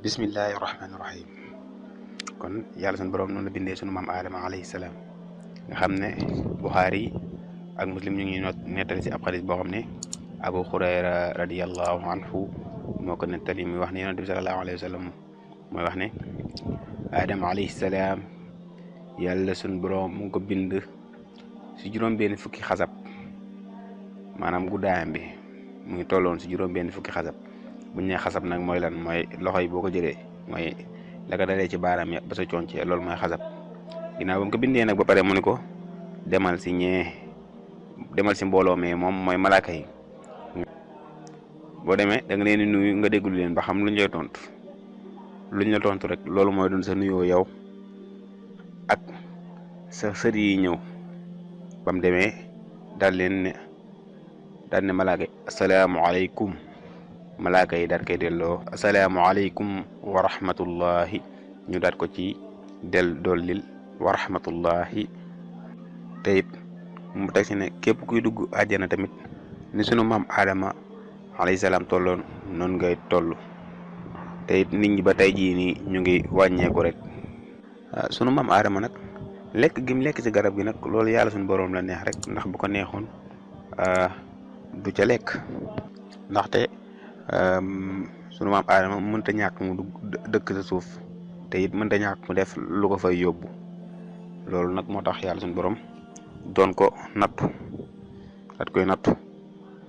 bismillahi rahmaani rahim. kon yàlla sunu borom noonu la bindee sunu maam Adama alayhi salaam nga xam ne Buxaari ak Muslim ñu ngi nettali si ab xadis boo xam ne Abu Hurayra radiyallahu anhu moo ko nettali muy wax ne yonent bi sallallahu alayhi wa sallam mooy wax ne Adama alayhi salaam yàlla sunu borom mu ngi ko bind si juróom-benn fukki xasab maanaam guddaayam bi mu ngi tolloon si juróom-benn fukki xasab. buñ ne xasab nag mooy lan mooy loxo yi boo ko jëlee mooy la ko dalee ci baaraam ya ba sa concee loolu mooy xasab ginnaaw ba mu ko bindee nag ba pare mu ne ko demal si mbooloo mais moom mooy malaaka yi boo demee da nga leen di nuyu nga déglu leen ba xam luñ lay tontu luñ la tontu rek loolu mooy doon sa nuyoo yow ak sa sët yi ñëw ba mu demee daal ne malaaka yi asalaamaaleykum malaaka yi daat koy delloo asalaamualeykum wa rahmatullahi ñu daat ko ci dollil wa rahmatullahi te it mu teg si ne képp kuy dugg àjjana tamit ni sunu maam Adama alayhi salaam tolloon noonu ngay toll te it nit ñi ba tey jii nii ñu ngi wàññeeku rek sunu maam Adama nag lekk gi mu lekk ci garab gi nag loolu yàlla suñu boroom la neex rek ndax bu ko neexoon du ca lekk ndaxte sunu maam Adama mënta ñàkk mu dëkk sa suuf te it mënta ñàkk mu def lu ko fay yóbbu loolu nag moo tax yàlla suñu borom doon ko nattu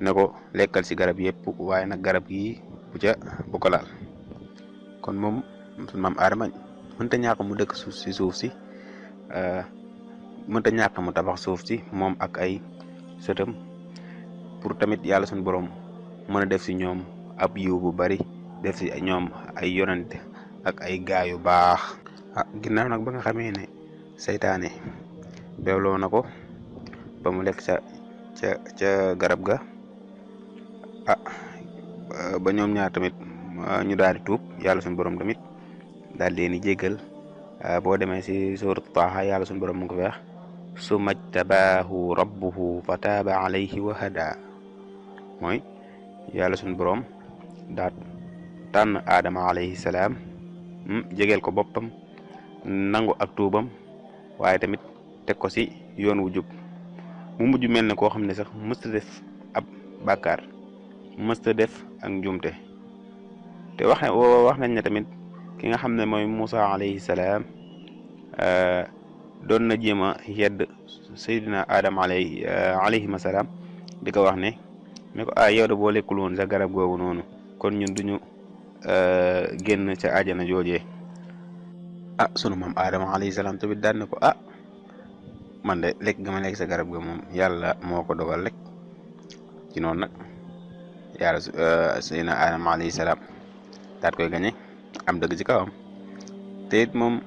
ne ko lekkal si garab yëpp waaye nag garab gi bu ko laal kon moom sunu maam Adama mënta ñàkk mu dëkk suuf si mënta ñàkk mu tabax suuf si moom ak ay sëtam pour tamit yàlla suñu borom mën a def si ñoom ab yiw bu bari def si ñoom ay yonent ak ay gaa yu baax ginnaaw nag ba nga xamee ne seytaane beewloo na ko ba mu lekk ca garab ga ba ñoom ñaar tamit ñu daal di tuub yàlla suñu borom tamit daal leen di jéggal boo demee si suuratu Taaha yàlla suñu borom mu ngi ko wax summa jtabaahu rabbuhu fa taaba alayhi wa hada mooy yàlla suñu borom daat tànn Adama alayhi salaam jegeel ko boppam nangu ak tuubam waaye tamit teg ko si yoon wu jub mu mujj mel ne koo xam ne sax mësta def ab bàkkaar mësta def ak njuumte te wax nañ ne tamit ki nga xam ne mooy Musa alayhi salaam doon na jéem a yedd Seydina Adama alayhi salaam di ko wax ne ko yow de boo lekkul woon sa garab googu noonu kon ñun duñu génn ca àjjana joojee sunu maam Adama alayhi salaam tamit daan ne ko man de lekk ga ma lekk sa garab ga moom yàlla moo ko dogal rek ci noonu nag yàlla Seydina Adama alayhi salaam daat koy gañe am dëgg ci kawam te it moom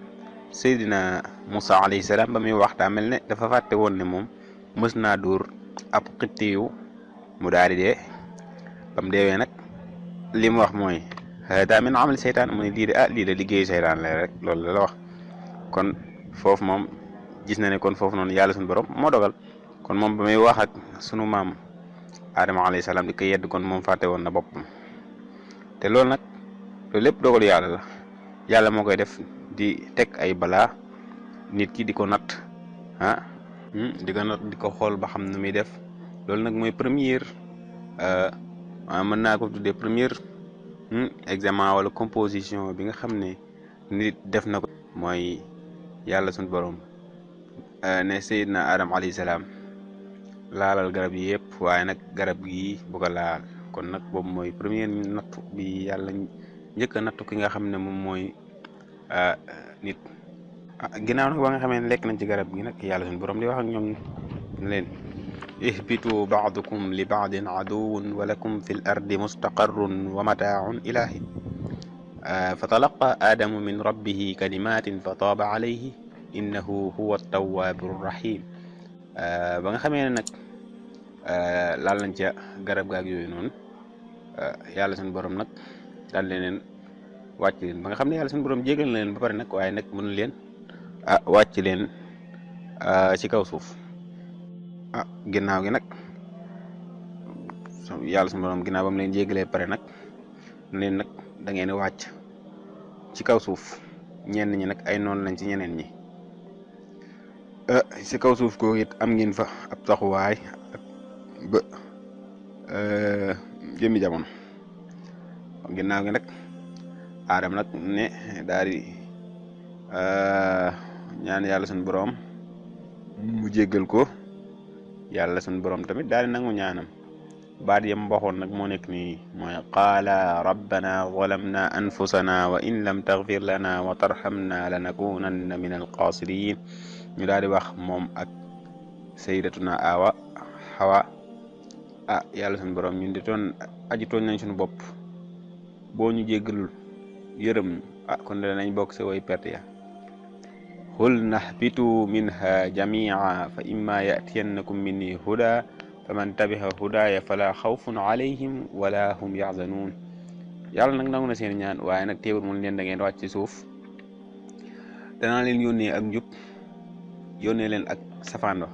Seydina Musa alayhi salaam ba muy wax daa mel ne dafa fàtte woon ne moom mës naa dóor ab xittiyu mu daal di dee ba mu deewee nag li mu wax mooy daa min amal seytaan mu ne lii de liggéeyu seytaan la rek loolu la wax kon foofu moom gis na ne kon foofu noonu yàlla suñu borom moo dogal kon moom ba muy wax ak sunu maam Adama alayhi salaam di ko yedd kon moom fàtte woon na boppam te loolu nag loolu lépp dogalu yàlla la yàlla moo koy def di teg ay balaa nit ki di ko natt di ko xool ba xam nu muy def loolu nag mooy première mën naa ko tuddee première examen wala composition bi nga xam ne nit def na ko mooy yàlla suñu borom ne Seydina Adama alayhi salaam laalal garab yi yëpp waaye nag garab gi bu ko laal kon nag boobu mooy première nattu bi yàlla njëkk a nattu ki nga xam ne moom mooy nit ginnaaw nag ba nga xamee ne lekk nañ ci garab gi nag yàlla suñu borom di wax ak ñoom ne leen ihbitu baadukum li baadin aduwun wa lakum fi l ardi mustaqarrun wa mataaun ila hin fa talaqa aadamu min rabbihi kalimatin fa taaba alayhi innahu huwa tawaabu rahim ba nga xamee ne nag laal nañ ca garab gaag yooyu noonu yàlla suñu borom nag daal leen wàcc leen ba nga xam ne yàlla suñu borom jégal na leen ba pare nag waaye nag mënu leen wàcc leen ci kaw suuf ginnaaw gi nag yàlla suñu borom ginnaaw ba mu leen jégalee pare nag leen nag da ngeen wàcc ci kaw suuf ñenn ñi nag ay noonu lañ ci ñeneen ñi ci kaw suuf ko it am ngeen fa ab taxuwaay ak ba jëmmi jamono ginnaaw gi nag aadama nag ne daal di ñaan yàlla suñu borom mu jéggal ko yàlla suñu borom tamit daal di nangu ñaanam baat yam waxoon nag moo nekk nii mooy qaala rabbana zalamna anfusana wa in lam taghfir lana wa tarhamna lanakunanna min alxaasirin ñu daal di wax moom ak sayyidatuna Hawa yàlla suñu borom ñun di aji tooñ nañ suñu bopp boo ñu jéggalul yërëm kon danañ bokk sa way perte ya qul nahbitu minha jamia fa imma yatiyannakum minni huda faman tabiha hudaya fala xawfun alayhim wala hum yaxzanuun yàlla nag nangu na seen ñaan waaye nag teewul mun leen da ngeen wàcc ci suuf danaa leen yónnee ak njub yónnee leen ak safaan wa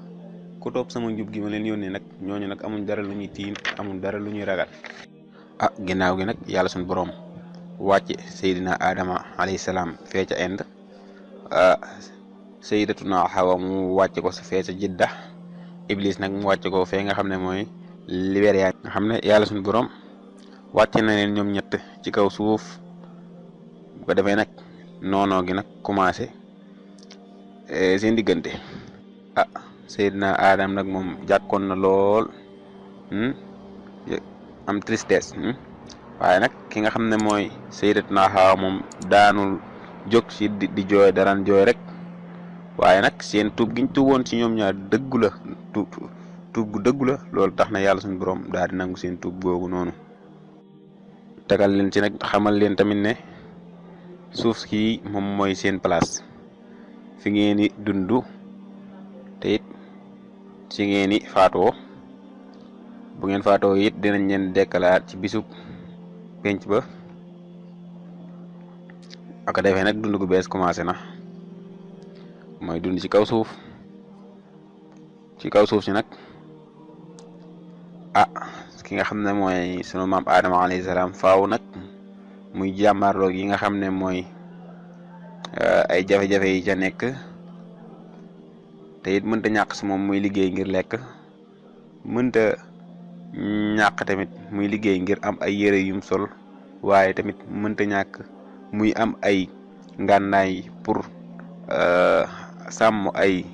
ku topp sama njub gi ma leen yónnee nag ñooñu nag amuñ dara lu ñuy tiim amuñ dara lu ñuy ragal ginnaaw gi nag yàlla suñu borom wàcce Seydina Adama alayhi salaam fee ca Inde Sayyidatuna Hawa mu wàcce ko sa fee ca Jidda Iblis nag mu wàcce ko fee nga xam ne mooy Libéria nga xam ne yàlla suñu borom wàcce na leen ñoom ñett ci kaw suuf bu ko defee nag noonoo gi nag commencé seen diggante Seydina Adam nag moom jàkkoon na lool am tristesse waaye nag ki nga xam ne mooy Sayyidatuna Hawa moom daanul jóg ci di jooy daraan jooy rek waaye nag seen tuub giñ tuuboon ci ñoom ñaar dëggu la tuub gu dëggu la loolu tax na yàlla suñu borom daal di nangu seen tuub googu noonu tegal leen ci nag xamal leen tamit ne suuf si moom mooy seen place fi ngeen di dund te it ci ngeen di faatoo bu ngeen faatoo it dinañ leen dekkalaat ci bisub penc ba ak defee nag dund gu bees commencé na mooy dund ci kaw suuf si nag ki nga xam ne mooy sunu maam Adama alayhi salaam faaw nag muy jàmmarloog yi nga xam ne mooy ay jafe-jafe yi ca nekk te it mënta ñàkk si moom muy liggéey ngir lekk mënta ñàkk tamit muy liggéey ngir am ay yére yum sol waaye tamit mënta ñàkk muy am ay ngànnaay pour sàmm ay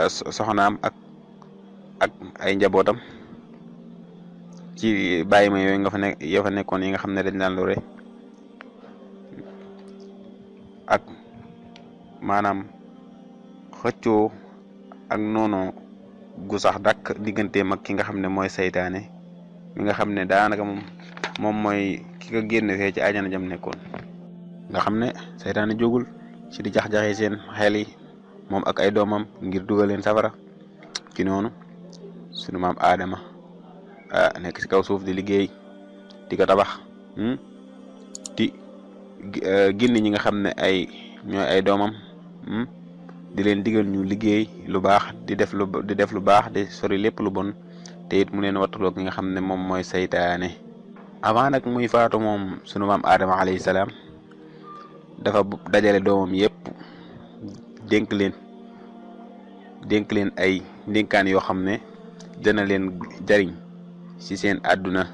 soxnaam ak ay njabootam ci bàyyi ma yooyu nga fa nekk yoo fa nekkoon yi nga xam ne dañ daan lore ak maanaam xëccoo ak noonu gu sax dàkk digganteem ak ki nga xam ne mooy saytaane mi nga xam ne daanaka moom mooy ki ko génne fee ci ajana jam nekkoon nga xam ne saytaane jógul ci di jax-jaxee seen xel yi moom ak ay doomam ngir dugal leen safara ci noonu sunu maam Adama nekk ci kaw suuf di liggéey di ko tabax di génn ñi nga xam ne ñooy ay doomam di leen digal ñu liggéey lu baax di def lu baax di sori lépp lu bon te it mu leen wattuloo ki nga xam ne moom mooy saytaane avant nag muy faatu moom sunu maam Adama alayhi salaam dafa dajale doomam yépp dénk leen ay ndénkaan yoo xam ne dana leen jariñ ci seen àdduna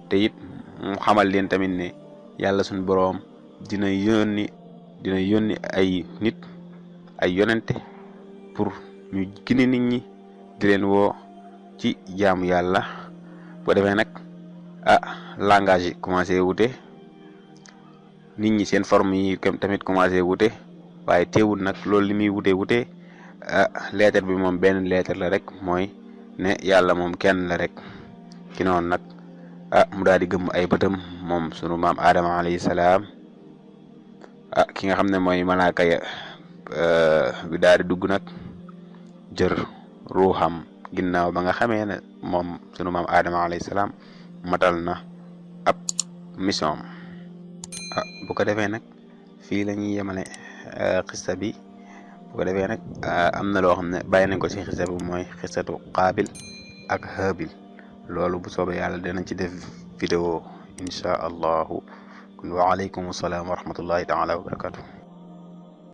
te it mu xamal leen tamit ne yàlla suñu boroom dina yónni ay nit ay yonente pour ñu gine nit ñi di leen woo ci jaamu yàlla boo defee nag langage yi commencé wute nit ñi seen forme yi tamit commencé wute waaye teewul nag loolu li muy wute lettre bi moom benn lettre la rek mooy ne yàlla moom kenn la rek ki noonu nag mu daal di gëmm ay bëtam moom sunu maam Adama alayhi salaam ki nga xam ne mooy malaaka ya bi daal di dugg nag jër ruuxam ginnaaw ba nga xamee ne moom sunu maam Adama alayhi salaam matal na ab mission bu ko defee nag fii la ñuy yemale xista bi bu ko defee nag am na loo xam ne bàyyi nañ ko ci xista bi mooy xistatu Qaabil ak Haabil loolu bu soobee yàlla dinañ ci def vidéo incha allahu waaleykum salaam wa rahmatullahi taala wa barakatuh